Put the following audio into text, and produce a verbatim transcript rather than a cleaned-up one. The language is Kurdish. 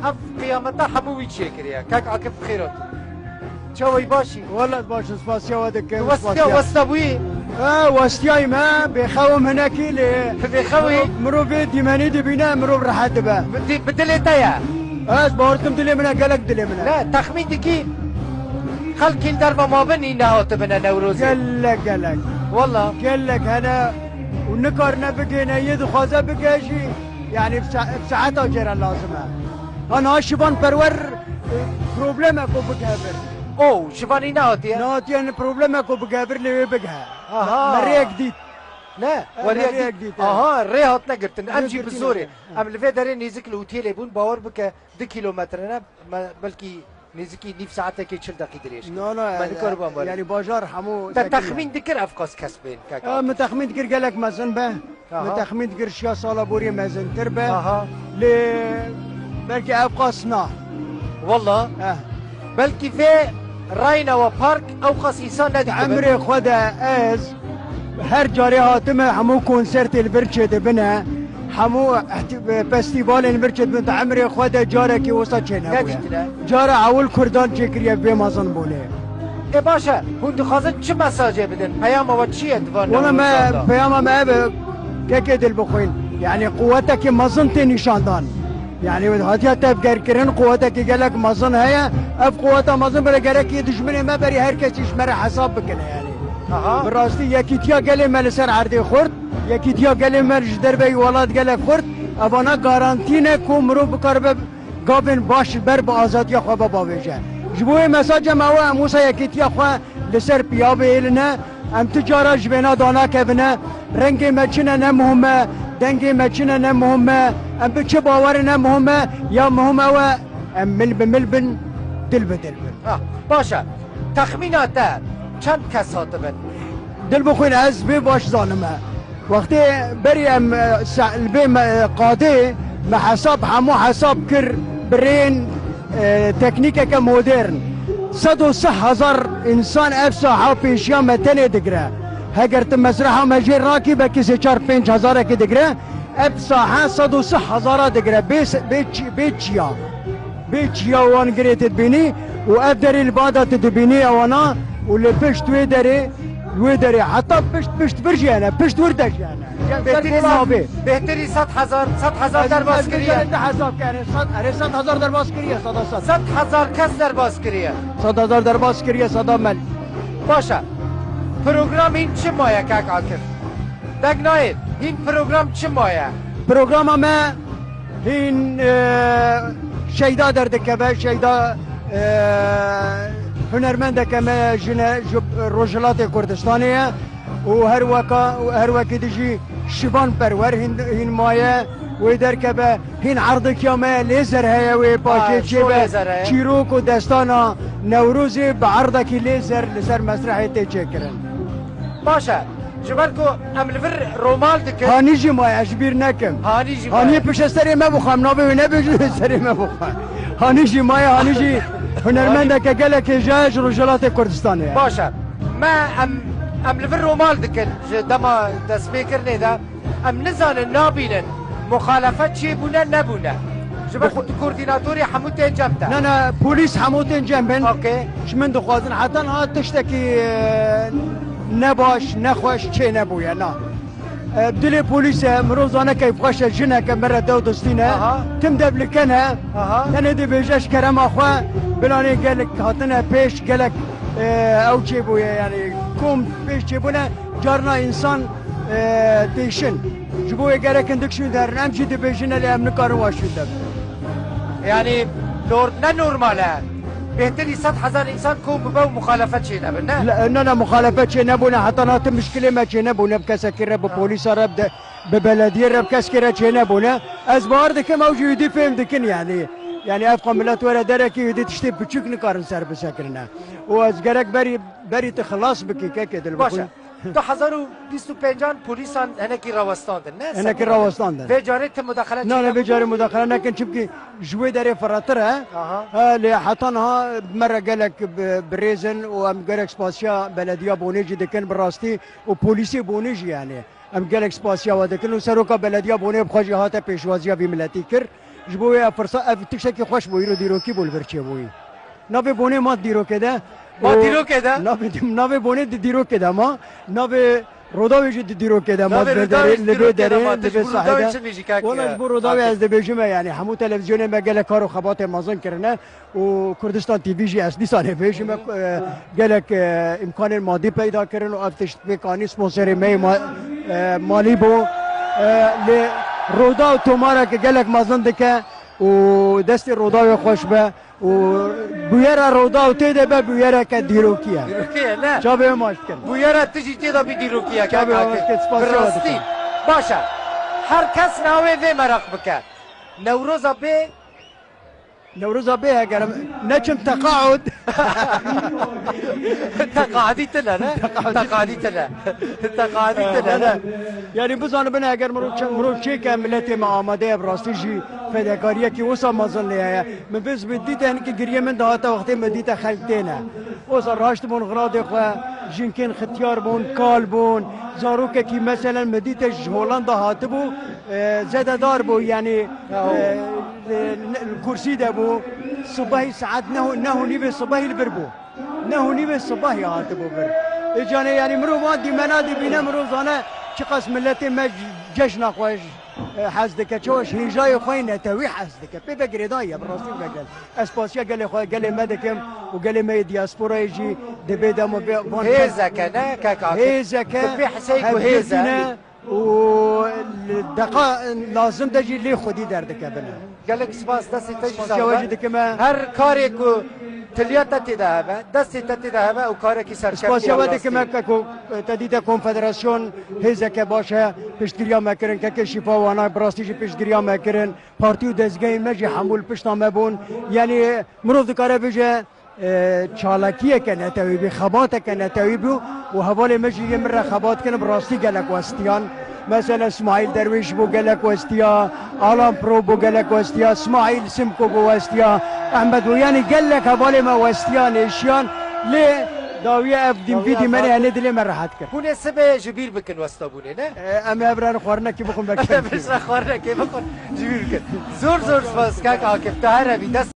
Ev qiyameta hemû wî çêkiriye. Kek Akif, bi xêr hatî. Çawî, baş î? Welat baş, spasiya we dikim. Tu westiya, spasiya. Westa bûyî? E, westiyayî me, bêxew im hinekî lê. Tu bêxew î? Mirov, mirov vê dîmenî dibîne, mirov rehet dibe. Bi di-, bi dilê te ye? Ez bawer dikim dilê min e, gelek dilê min e. Ne, texmîn dikî xelkî li derva ma bin î nehatibine Newrozê. Gelek, gelek. Wela. Gelek hene û nikarine bigihîne, yê dixwaze bike jî, yanî bi sa-, bi saeta jê re lazim e. Ha niha Şivan Perwer, e, problemeko bigihe vir. O, Şivanî nehatiye? Nehatiye, yanî problemeko bigihe vir lê wê bigihe. Aha. Me rêyek dît. Ne, e, we rêyek dît. Aha, rê hatine girtin. Em jî bi zorê. Em li vê derê nêzik li otêlê bûn, bawer bike du kîlometre ne, me belkî nêzikî nîv saetekê çil deqî dirêj kir. No, no, me nikariba, yanî bajar hemû te texmîn dikir ev qas kes bên, kek Akif? Min texmîn dikir gelek mezin be. Aha. Min texmîn dikir şiya sala boriyê mezintir be. Aha. Lê belkî ev qas na. Wela. Eh. Belkî vê Raynawa Park ew qas însan nedîtibe. Emrê xwe de ez her carê hatime hemû konsertê li vir çêdibine, hemû ihti-, festîvalên li vir çêdibin, di emrê xwe de carekî wisa çênebûye. Nedîtine. Cara ewil Kurdan çêkiriye vê mezin bûnê. Ê baş e, hûn dixwazin çi mesajê bidin? Peyama we çi ye di van Wela me, Newrozan de? Peyama me ev e, kekê Dilbixwîn. Yanî quwetekê mezin tê nîşandan. Yanî hatiye tevgerkirin, quwetekî gelek mezin heye. Ev quweta mezin bire gerek yê dijminê me berî her kesî ji me re hesab bikine yanî. Aha. Bi rastî yekîtiya gelê me li ser erdê xurt, yekîtiya gelê me ji derveyî welat gelek xurt. Evana garantî ne ku mirov bikaribe gavên baş ji ber bi azadiya xwe ve bavêje. Ji bo wê mesaja me ew e, em wisa yekîtiya xwe li ser piya bihêline, em ti cara ji bêhna danakevine, rengê me çi ne ne muhim e, dengê me çi ne ne muhim e, em bi çi bawer in ne muhim e, ya muhim ew e, em mil bi mil bin, dil bi dil bin. Ha, baş e. Texmîna te çend kes hatibin? Dilbixwîn ez vê baş zanime. Wextê berî em, e, se-, li vê me, e, qadê me hesab, hemû hesab kir bi rêyên, e, teknîkeke modern. Sed û sih hezar însan ev saha pêşiya me tenê digire. Heger tu mesreha me jê rakî, belkî sê çar pênc hezarekê digire. Ev saha sed û sih hezara digire. Bê se-, bê çi-, bê çiya. Bê çiya wan girê tu dibînî û ev derê li bada tu dibînî ewana û li pişt wê derê, wê derê heta pişt, pişt vir jî hene, pişt wir de jî hene. Bêhtirî sed, bêhtirî sed hezar, sed hezar derbas kiriye. Hesab kene, sed, erê sed hezar derbas kiriye, seda sed. Sed hezar kes derbas kiriye. Sed hezar derbas kiriye, seda mel. Baş e. Program hîn çi maye kek Akif? Deng nayê, hîn program çi maye? Programa me hîn, e, Şeyda derdikeve, Şeyda, e, hunermendeke me jine ji Rojhilatê Kurdistanê ye û her weka, her wekî di jî Şivan Perwer hîn, hîn maye, wê derkeve. Hîn erdekiya me lêzer heye, wê paşê çêbe çîrok û destana Newrozê bi erdekî lêzer li ser mesrehê tê çêkirin. Baş e. Ji ber ku em li vir romal dikin. Hanî jî maye, ez ji bîr nekim. Hanî jî maye. Hanî pişe serê me bixwe, em nabê wê nebêjin, wê serê me bixwe. Hanî jî maye, Hanî jî hunermendeke gelek hêja ye ji Rojhilatê Kurdistanê ye. Baş e. Me em, em li vir romal dikin ji dema destpêkirinê de. Em nizanin, nabînin. Muxalefet çêbûne, nebûne. Ji ber ku tu koordînatorê hemû tên cem te. Na, na, polîs hemû tên cem bin. Okey. Ji min dixwazin heta niha tiştekî, e, nebaş, nexweş çê nebûye, na. E, dilê polîs e, mirov zane keyfxweş e, jineke me re dew distîne. Aha. Tim dev li ken e. Aha. Tenê dibêje ji kerema xwe, bilanê gelek hatine pêş, gelek, e, ew çêbûye, yanî kom pêş çêbûne. Carna însan, e, têşin. Ji bo wê gerek hindik şûnde herin. Em jî dibêjin, lê em nikarin wa şûnde bin. Yanî nor-, ne normal e. Bêhtirî sed hezar însan kom bibe û muxalefet çênebin, ne? Le-, ne, ne, muxalefet çênebûne. Heta niha ti mişkilê me çênebûne. Bi kesekî re, bi polîsa re, bi de-, bi belediyê re, bi keskî re çênebûne. Ez bawer dikim, ew jî êdî fêm dikin, yanî. Yanî ev qe milet were derekî êdî tiştê piçûk nikarin ser bisekirine. Û ez gerek berî, berî tu xilas bikî, kekê Dilbixwîn. Baş e. Du hezar û bîst û pêncan polîsan hinekî rawestandin, ne? Hinekî rawestandin. Vê carê ti mudaxele çênebû? Na, na, vê carê mudaxele nekin, çimkî ji wê derê firehtir e. Aha. Ha, lê heta niha me re gelek bi-, birêz in û em gelek spasiya belediya Bonê jî dikin bi rastî û polîsê Bonê jî, yanî. Em gelek spasiya we dikin û seroka belediya Bonê bi xwe jî hate pêşwaziya vî miletî kir. Ji bo wê ev firsa, ev tiştekî xweş bû, îro dîrokî bû li vir çêbûyî. Navê Bonê ma dîrokê de. Ma û dîrokê de? Navê, navê Bonê di dîrokê de ma. Navê Rodawê jî di dîrokê de ma. Navê Rodawê jî di dîrokê de ma. Li vê derê, li vê sahê de. Wala ji bo Rodawê ez dibêjim e, yanî hemû televîzyonê me gelek kar û xebatê mezin kirine û Kurdistan T V jî ez dîsa nêbêjim e, e, gelek, e, îmkanên madî peyda kirin û ev tişt pêk anî, sponsorê me yê ma-, e, malî bû. E, lê Rodaw tomareke gelek mezin dike û destê Rodawê xweş be û bûyera Rodaw tê de be bûyereke dîrokî ye. Dîrokî ye, ne? Çavê we maç dikin. Bûyera tu jî tê de bî dîrokî ye, kak Akif. Çavê we maç dikin, spasiya we dikim. Bi rastî. Baş e. Her kes niha wê vê meraq bike. Newroza bê Newroza bê hegerim, neçim teqaud. Teqadî tine ne? Teqadî tine. Teqadî tine ne? Yani bizanibin eger mirov çi-, mirov çêke milletê me amade ye, bi rastî jî fedekariyekî wisa mezin lê heye. Min biz bi dîte hinkî giriyê min dihate wextê min dîte xelk têne. Wisa raşt bûn xiradê xwe, jinkên xitiyar bûn, kal bûn, zarokekî meselen min dîte ji Holanda hatibû, e, zededar bû, yani, e, li, li kursî de bû, sibehî saet neh û, neh û nîvê sibehî li vir bû. Neh û nîvê sibehî hatibû vir. Ê canê, yanî mirov wan dîmena dibîne, mirov zane çiqas miletê me cejna xwe, e, hez dike, çawa ji hêjayê xwe yê netewî hez dike. Pê ve girêdayî ye, bi rastî ve gel. Ez spasiya gelê xwe, gelê me dikim û gelê me yê diasporayê jî dibê dema bê van hêzeke, ne, kek Akif? Hêzeke, tu pê heseyî ku hevgirtî hêz e. Ne. Û li deqa lazim de jî lê xwedî derdikevin. Gelek spas, destê te jî sağ be. Spasiya we jî dikim e. Her karê ku tiliya te tê de hebe, destê te tê de hebe û karekî serkeftiye. Spasiya we dikim e, keko, te dîte konfederasyon hêzeke baş e, piştgiriya me kirin, kekê Şîfa Wana bi rastî jî piştgiriya me kirin, partî û dezgehên me jî hemû li pişta me bûn. Yanî mirov dikare bêje, e, çalakiyeke netewî bû, xebateke netewî bû û hevalê me jî yê min re xebat kirin, bi rastî gelek westiyan. Mesela Smaîl Derwêş bû, gelek westiya, Alan Pro bû, gelek westiya, Smaîl Simko bû, westiya, Ehmed bû. Yanî gelek hevalê me westiyan, êşiyan, lê dawiye ev dîm vî dîmenê henê dilê me rehet kir. Hûn ê sibê ji bîr bikin westabûnê, ne? E, em ê hev re xwarinekê bixwin, belkî. Em ê xwarinekê bixwin, ji bîr bikin. Zor zor spas, kek Akif, tu her hebî, dest